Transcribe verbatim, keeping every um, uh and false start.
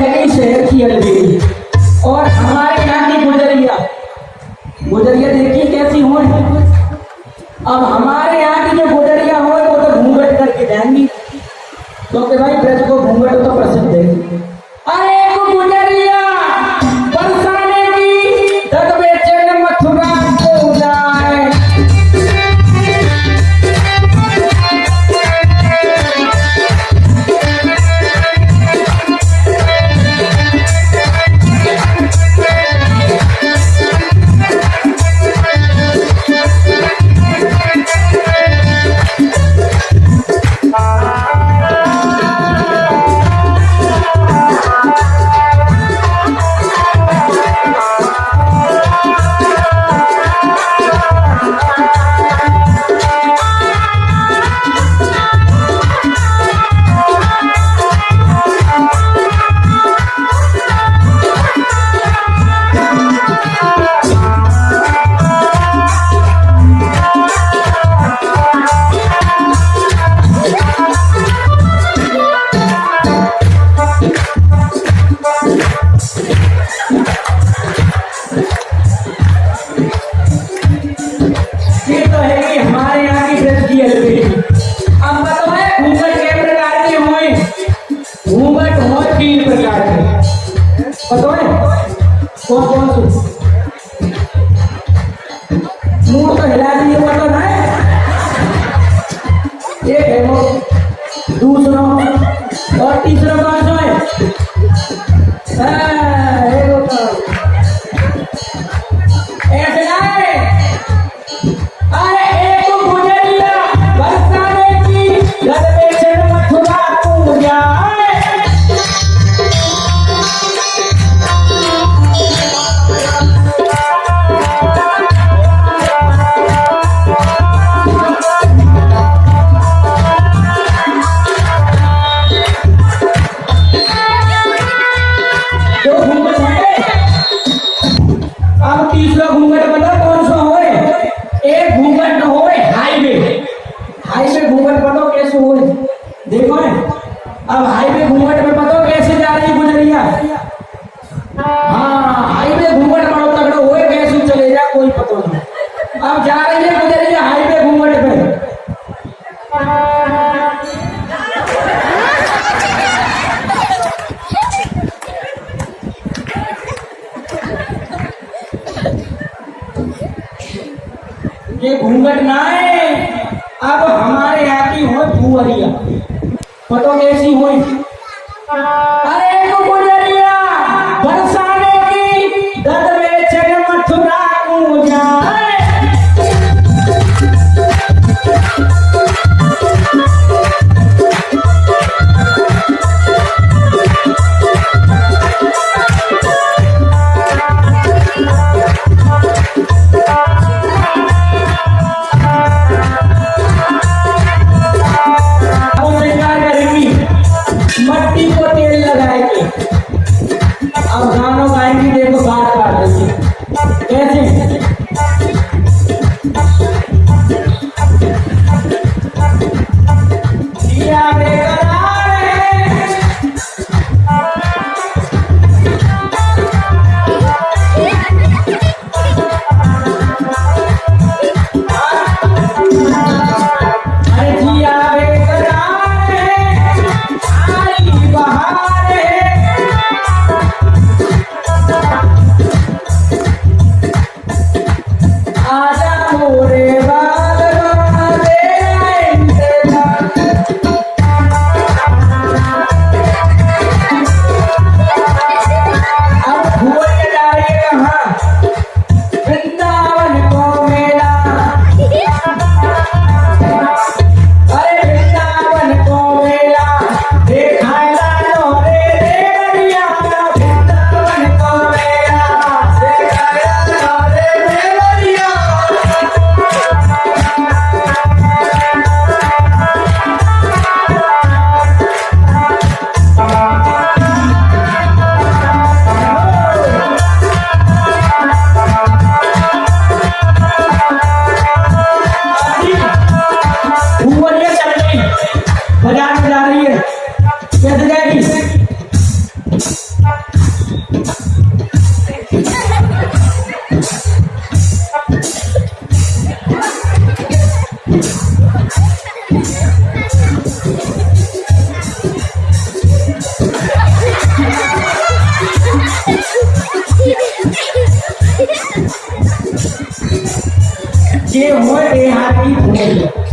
शहर की अलबेली। और हमारे यहाँ की गुजरिया, गुजरिया देखिए कैसी होय। अब हमारे यहाँ की जो गुजरिया होय, वो तो घूंघट करके जाएंगी, क्योंकि भाई ब्रज को घूंघट तो प्रसिद्ध है। अरे को गुजरिया बरसाने की, दद बेचैन मथुरा को जाए। ये तो है कि हमारे यहाँ की ब्रज की अलबेली। अब बताओ है, घूंघट कै प्रकार के होय? घूंघट होय तीन प्रकार के। बताओ है? कौन कौन से? मूड़ तो हिला दीजिए, पता ना है। एक है वो, दूसरा और तीसरा कौन सा है? हाँ, ये बताओ। ऐसे ना है। अरे एक गुजरिया बरसाने की, घर में जन्म मथुरा पूजा। दो घूंघट है। अब तीसरा घूंघट बताओ कौन सा होय? एक घूंघट न होय, हाईवे। हाईवे घूंघट बताओ कैसे होय? देखो है, अब हाईवे घूंघट में बताओ कैसे जा रही गुजरिया। हाँ, हाईवे घूंघट बड़ो तगड़ो होय, कैसे चले जा कोई पता नहीं। अब जा रही है गुजरिया हाईवे घूंघट पे। ये घूंघट ना है, अब हमारे यहाँ की होय फुहरिया। पतो कैसी होय? अरे को गुजरिया बरसाने की, दद बेचैन मथुरा को जाए। अब सरकार करेगी मट्टी को तेल लगाएगी। अब गानों गाएंगी, देखो बार बार देखिए कैसे। जिया बेकरार है। अरे जिया बेकरार है, आई बहार है। आजा मोरे बालवा, तेरा इंतजार। ये होय देहाती भोज।